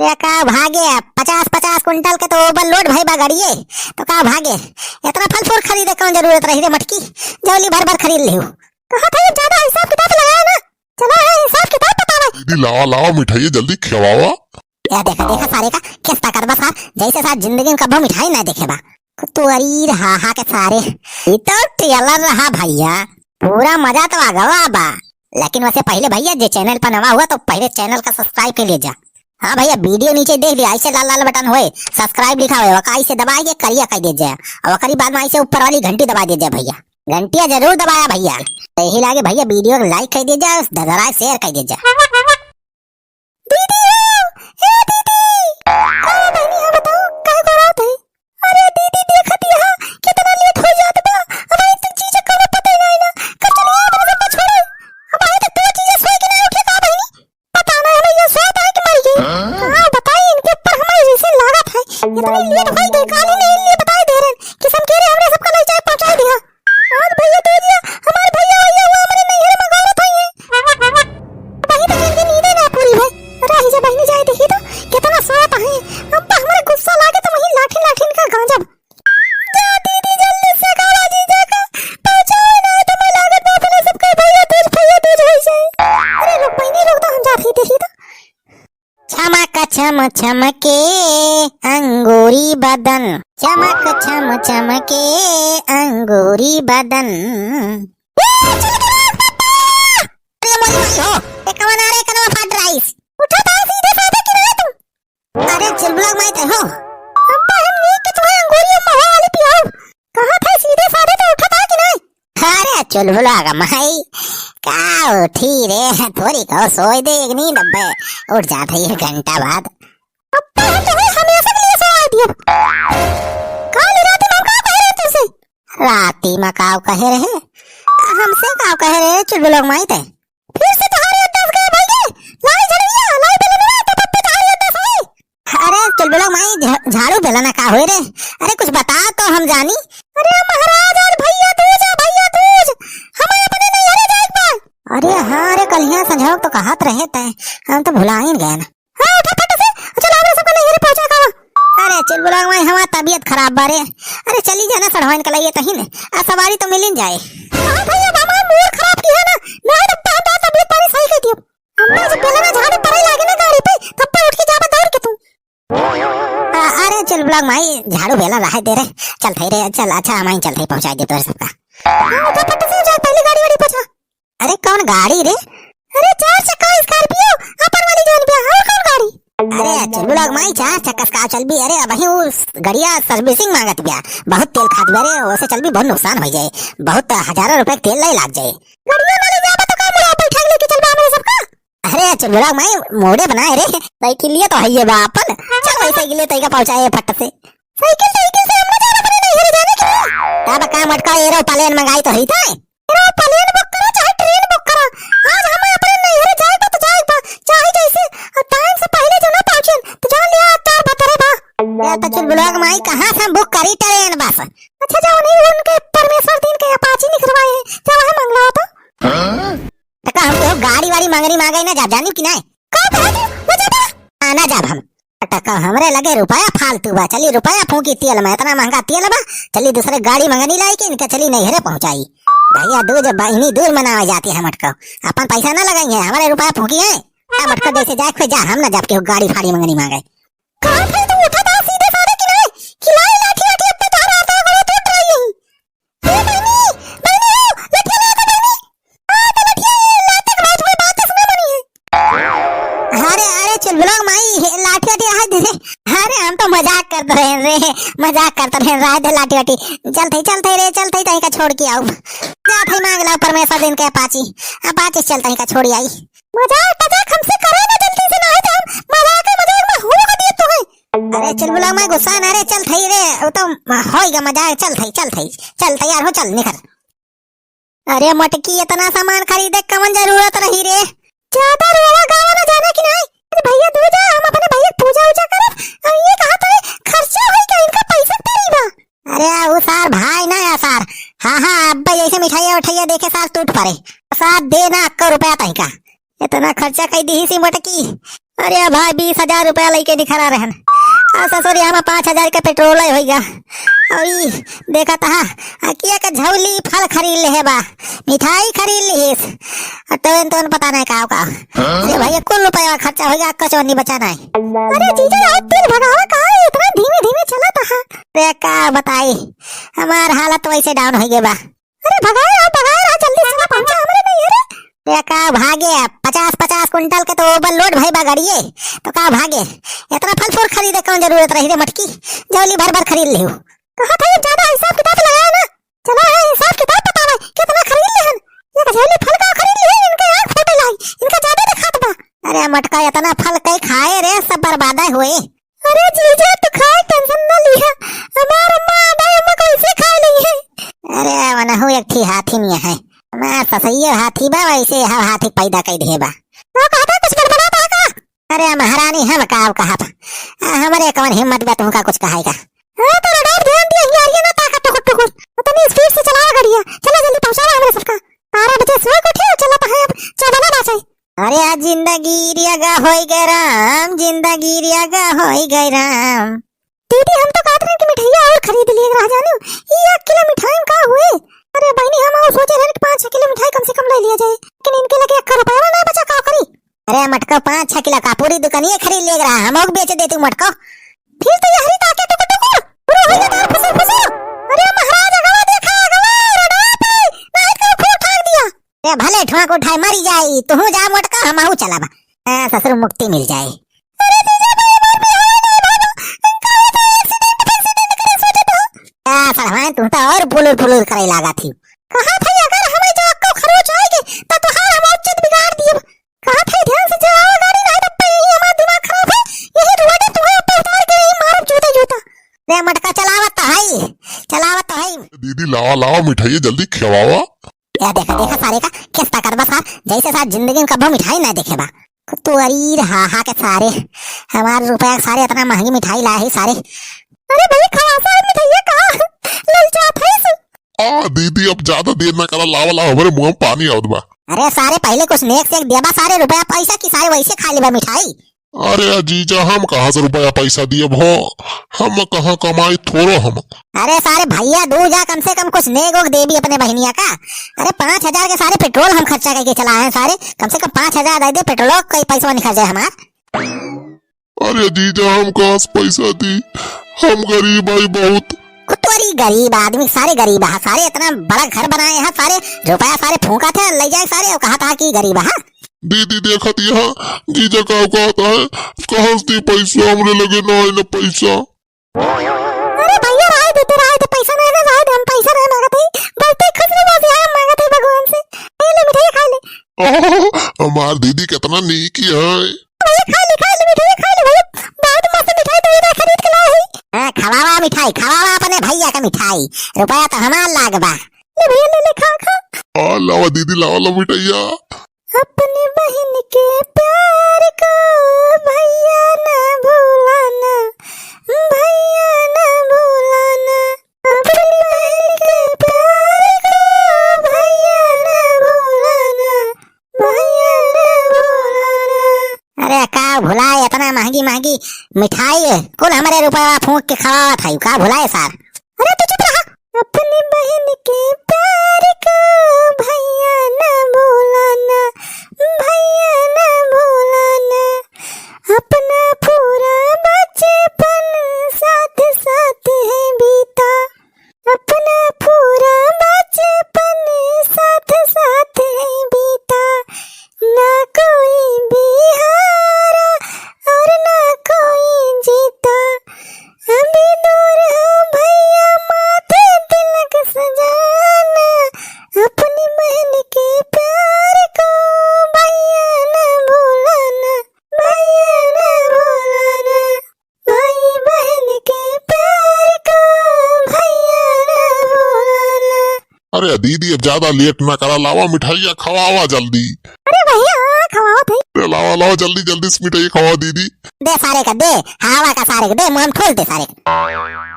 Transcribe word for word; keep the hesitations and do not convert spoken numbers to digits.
ए, का भागे, पचास पचास कुंटल के तो overload भई बा गड़िए, तो का भागे, इतना फल फ्रूट खरीदे कौन जरूरत रही रे मटकी, झोली भर भर खरीद लेहू। कहा था ये ज्यादा हिसाब किताब लगाया ना, चला है हिसाब किताब बतावे। दीदी लावा लावा मिठाई जल्दी खवावा। या देखा देखा सारे का किस्ता कर बा सार, जैसे सार जिंदगी में कब्बो मिठाई ना देखे बा। तोरी रहा के सारे, ई तो trailer रहा भैया, पूरा मजा तो आ गवा बा। लेकिन वैसे पहले भैया जे channel पर नवा हुआ तो पहले channel का subscribe कर ले जा। हाँ भैया, video नीचे देख लिया, ऐसे लाल लाल बटन होए, subscribe लिखा हुआ है, ओका ऐसे दबा के करिया कर दे जा, और ओकरी बाद में ऐसे ऊपर वाली घंटी दबा दे जा भैया, घंटिया जरूर दबाया भैया। तो यही लागे भैया video को like कर दे जा, ददरा share कर दे जा। दीदी हो, ए दीदी, का बहनी है बताओ, का करत है? अरे दीदी देखत यहाँ कितना late हो जात बा, अब आई तो चीज का पता ही नहीं ना, कब चली आई बड़ा सब छोड़े, अब आई तो दो चीज सोए के ना उठे का बहनी? पता ना है भैया, सोत है कि मर गई। हाँ? का बताई, इनके ऊपर हमारी रिसिन लागत है। इतनी late होई गई, काल ही नहीं लिए बताई दे रहे कि समकेरे हमरे सबका लई जाए, पहुंचाई दिया। आज भैया दो दिया, हमार भैया, भैया हुआ, हमारे नैहरे में गौरत होई है। वही तो इनकी नींदे ना पूरी है। रही जा बहनी, जाए देखी तो कितना सोत है। अब तो हमारे गुस्सा लागे तो वही लाठी लाठी इनका गांजब। जा दीदी, जल्दी से गावा जीजा का, पहुंचावे ना तो मैं लागत बा अपने सबके भैया दूज, भैया दूज होई जाए। अरे रुक बहनी, रुक तो हम जात ही देखी तो। चमक छम छम के अंगूरी बदन, चमक छम छम के अंगूरी बदन। ए, चल के भाग, पापा! अरे मोरी माई हो, ए कवन आ रे कनवा फाट राइस? उठा था सीधे साधे कि नहीं तू? अरे चुलबुला माई ते हो। अब्बा हम नीक के तुम्हें अंगूरी अम्मा हो वाली पियाओ। कहा था सीधे साधे तो उठा था कि नहीं? अरे चुलबुला का माई, का उठी रे, थोड़ी कहो सोई दे एक नींद अब्बे, उठ जात है एक घंटा बाद। अब्बा हम तो हमेशा के लिए सोवा दिया। काल रात में हम का कह रहे तुझसे? राती में काव कहे रहे? हमसे काव कहे रहे चुलबुला माई ते? फिर से तोहार याददाश्त गायब होई गे। लाई झड़िया, लाई बेलनवा, तो पप्पी तोहार याददाश्त होई। अरे चुलबुला माई, झ-, झाड़ू बेलना का होई रे? अरे कुछ बता तो हम जानी। अरे महाराज, आज भैया दूज है, भैया दूज। हमें अपने नैहरे जाए के बा। अरे हाँ रे, कलिया संझाव तो कहत रहे तय, हम तो भुलाइन गए ना। हाँ, उठा फट से, चल हमरा सबका नैहरे पहुँचा का। अरे चुलबुला माई, हमार तबीयत खराब बा रे। अरे चली जाना सड़वाइन के लइए तही ने, आ सवारी तो मिलिन जाए। हाँ भैया, अब हमार मूड खराब की है ना, नहीं तो हम तो तबीयत पानी सही कर दियो। हम तो जब बेलना झाड़ू पड़े लागे ना गाड़ी पे, तब पे उठ के जाबा दौड़ के तू। आ, अरे चुलबुला माई, झाड़ू बेला रहे दे रे, चल थई रे, चल, अच्छा, हम चल थई, पहुँचाई दे तोरे सबका। हाँ, उठा फट से, जा पहले गाड़ी वाड़ी पहुँचा। अरे कौन गाड़ी रे? अरे चार चक्का Scorpio, अपन वाली जौन बिया, और कौन गाड़ी? अरे चुलबुला माई, चार चक्का से का चलबी? अरे अबही उ गड़िया servicing मांगत बिया, बहुत तेल खात बिया रे, ओसे चलबी बहुत नुकसान हो जाए, बहुत हजारों रुपए के तेल ले लाग जाए। गड़िया ना ले जाबा तो का मुड़ा बैठा के लेके चलबा हमरे सबका? अरे चुलबुला माई, मूडे बनाए रे, साइकिलिया तो है ये बा अपन, चल वही साइकिलिया तइका पहुँचाए फट से। साइकिल, साइकिल से हम ना जाना पड़े, नहीं जाने के लिए। तब का मटका aeroplane मंगाई तो है था। Aeroplane book करा चाहे train book करा, आज हमें अपने नैहरे जाए बा तो जाए बा, चाहे जैसे, और time से पहले जो ना पहुँचे तो जान लिया तार भतरे बा। या तो चुलबुला माई, कहाँ से हम book करी train बस? अच्छा जाओ, नहीं उनके परमेश्वर दिन के Apache निकलवाए हैं, जाओ वहाँ मंगला तो। हाँ? तो का हम तो गाड़ी वाड़ी मंगनी मांगे ना जाब, जानी कि नहीं? का कहा तू? ना जाबा? आ, ना जाब हम। टका हमरे लगे रुपया फालतू बा, चली रुपया फूंकी तेल में, इतना महंगा तेल बा, चली दूसरे गाड़ी मंगनी लाई के इनका चली नैहरे पहुंचाई। भैया दूज, बहिनी दूज मनावे जाती है मटको, अपन पैसा ना लगाई है, हमारे रुपया फूंकी है। आ मटको जैसे जाए खुद जा, हम ना जाब के गाड़ी फाड़ी मंगनी मांगे। कहाँ थे तुम उठा था सीधे साधे कि नहीं? कि लाई लाठी वाठी अपने तार आता करो तो ट्राई नहीं। ए बहिनी, बहिनी हो, लठिया ले आ तो बहिनी। आ तो लठिया ये लाते के बाद में बात सुना बनी है। अरे, अरे, चुलबुला माई, हे, लाठी वाठी रहा दे रे। अरे, हम तो मजाक करत रहे रे, मजाक करत रहे, रहा दे लाठी वाठी। चल थई, चल थई रे, चल थई, तई का छोड़ के आऊ। जा थई मांग ला परमेश्वर दिन के Apache, Apache चल तई का छोड़ी आई। मजाक, मजाक हमसे करे ना जल्दी से, नहीं तो हम मजाक, मजाक में हो दिए तुम्हें। अरे चुलबुला माई गुस्सा ना रे, चल थई रे, वो तो होइगा मजाक, चल थई, चल थई, चल तैयार हो, चल निकल। अरे मटकी, इतना सामान खरीदे कवन जरूरत रही रे? ज्यादा रोवा गावा ना जाना कि नहीं? अरे भैया दूज आ, हम अपने भैया के पूजा उजा करब। अब ये कहा तो खर्चा होई क्या, इनका पैसा पड़ी बा। अरे उ सार भाई ना या सार, हाँ हाँ, अब जैसे मिठाइया उठाइया देखे सार टूट पड़े। सार दे ना अक्को रुपया तई का। इतना खर्चा कई दी सी मटकी, अरे भाई, बीस हजार रुपया लइके निखरा रहन। आ ससुर, यहाँ में पाँच हजार के पेट्रोल होइगा। और ई देखत हा, आ किया के झौली फल खरीद लेहे बा, मिठाई खरीद लिहिस। आ तोन तोन पता नहीं का का। हाँ? अरे भैया, कुल रुपया खर्चा होइगा, कचौनी बचा नहीं। अरे जीजा, आज तेल भगावा का है, इतना धीमे धीमे चलत हा। अरे का बताई, हमार हालत वैसे down होइगे बा। अरे भगाए रहा, भगाए रहा, जल्दी से पहुंचा, हमरे नहीं है रे। ते का भागे, पचास पचास कुंटल के तो overload भई बा गड़िए, तो का भागे? इतना फल फूल खरीदे कौन जरूरत रही रे मटकी, झौली भर भर खरीद लेहू। कहा था ये ज्यादा हिसाब किताब लगाया ना, चला है हिसाब किताब बतावे, कितना खरीद लेहन? ये झौली फल का खरीद लेहन, इनके आँख फूटे लाई, इनका ज्यादा दिखात बा। अरे मटका, इतना फल कई खाए रे, सब बर्बाद हुए। अरे जीजा, तू खाए tension ना लिहा, हमार अम्मा आ गई, अम्मा कैसे खा ली है? अरे वनहु एक ठी हाथी निया है, हमार ससुइयो हाथी बा, वैसे यह हाथी पैदा कर दिए बा। तो कहता कुछ गड़बड़ा बा का? अरे महारानी, हम का कहा था, आ, हमरे कौन हिम्मत बा तुमका कुछ कहाई का? हाँ, तो रडार ध्यान दिया, हियारिया ना ताका टुकुर टुकुर, उतनी speed से चलावा गड़िया, चला जल्दी पहुँचावा हमरे सबका। बारह बजे सोए के उठे, चला पहाड़ अब चावला नाचे। अरे आज जिंदगी रियागा होई गए राम, जिंदगी रियागा होई गए राम। दीदी, हम तो कहत रहे कि मिठाइया और खरीद लिए रह जाने, ई एक किलो मिठाई में का हुए? अरे बहनी, हम और सोचे रहे कि पाँच छह किलो मिठाई कम से कम ले लिया जाए, लेकिन इनके लगे एक रुपया ना बचा, का करी? अरे मटका, पाँच छह किलो का पूरी दुकानिए खरीद लिए रहा, हम और बेच देती मटका। फिर तो यहरी ताके टुकुर टुकुर, पूरा हो जाता है फुसुर फुसुर। अरे महाराज, अगवा देखा, अगवा, रोडवा पे, नहीं तो खूब ठाक दिया। ए, भले ठोंक उठाए मरी जाई, तुहू जा मोटका, हमहू चलब। ए, ससुर मुक्ति मिल जाए। अरे जीजा भाई, हमार बियाह नहीं भागो, काहे तो accident फैक्सीडेंट करे सोचत हो? ए, सड़वाइन, तू तो और फुलुर फुलुर करे लागा थी। कहा था अगर हमें जो अक्को खरोच आएगी, तो तुहार हम उचित बिगाड़ दिए। कहा था ध्यान से चलाओ गाड़ी, नहीं तो पे यही हमारा दिमाग खराब है, यही रोड है, तुम्हें ऊपर उतार के यही मारब जूता जूता। रे मटका, चलावत तो है, चलावत तो है। दीदी, लावा, लावा मिठाई जल्दी खवावा। या देखा, देखा सारे का किस्ता कर बा सार, जैसे सार जिंदगी में कबो मिठाई ना देखे बा। तू अरीर हा, हा के सारे, हमार रुपया के सारे इतना महंगी मिठाई लाए है सारे। अरे भाई, खवा सार मिठाइया का ललचात है सु। आ दीदी, अब ज्यादा देर ना करा, लावा, लावा, हमरे मुंह में पानी आवत बा। अरे सारे, पहले कुछ नेक से देबा सारे, रुपया पैसा की सारे वैसे खा लेबा मिठाई। अरे जीजा, हम कहाँ से रुपया पैसा दियब हो, हम कहाँ कमाई थोड़ो हम। अरे सारे भैया, दू जा, कम से कम कुछ नेगो देबी अपने बहनिया का। अरे पाँच हजार के सारे पेट्रोल हम खर्चा करके चलाए हैं सारे, कम से कम पाँच हजार दे दे, पेट्रोल का पैसा निकल जाए हमार। अरे जीजा, हम कहाँ से पैसा दी, हम गरीब आई बहुत। कुतवरी गरीब आदमी, सारे गरीब है सारे, इतना बड़ा घर बनाए हैं सारे, रुपया सारे फूंका थे, ले जाए सारे, और कहा था कि गरीब है। दीदी देखत यहाँ जीजा का कहत है, कहाँ से दी पैसा, हमरे लगे ना है ना पैसा। अरे भैया, रहे दे, रहे दे, पैसा नहीं ना, रहे दे, हम पैसा नहीं मांगत है, बस तू खुश रह, बस यही हम मांगत है भगवान से। ले ले मिठाई खा ले। हमार दीदी कितना नीक है। भैया खा ले, खा ले मिठाई, खा ले भैया, बहुत मस्त मिठाई तो इधर खरीद के लाए है। हाँ, खवावा मिठाई, खवावा अपने भैया का मिठाई, रुपया तो हमार लाग बा। ले भैया, ले ले, खा, खा। आ, लावा दीदी, लावा, लावा मिठाइया। अपनी बहन के प्यार को भैया ना भुलाना, भैया ना भुलाना। अपनी बहन के प्यार को भैया ना भुलाना, भैया ना भुलाना। अरे का भुलाए, इतना महंगी महंगी मिठाई, कुल हमरे रुपया फूंक के खवावत है, का भुलाए सार? अरे तू चुप रहा। अपनी बहन के प्यार को भैया ना भुलाना, भैया ना भुलाना। अपना पूरा बचपन साथ साथ है बीता, अपना पूरा बचपन साथ साथ है बीता। ना कोई भी हारा और ना कोई जीता। अभी दूर हो भैया माथे तिलक सजाना, अपनी बहन के प्यार को भैया न भुलाना, भैया न भुलाना, भाई बहन के प्यार को भैया न भुलाना। अरे दीदी, अब ज्यादा लेट ना करा, लावा मिठाइया खवावा जल्दी। अरे भैया, खवाओ भाई। अरे लावा, लावा जल्दी, जल्दी से मिठाई खवावा दीदी। दे सारे का, दे, हवा का सारे का, दे, मुंह में ठोल दे सारे का।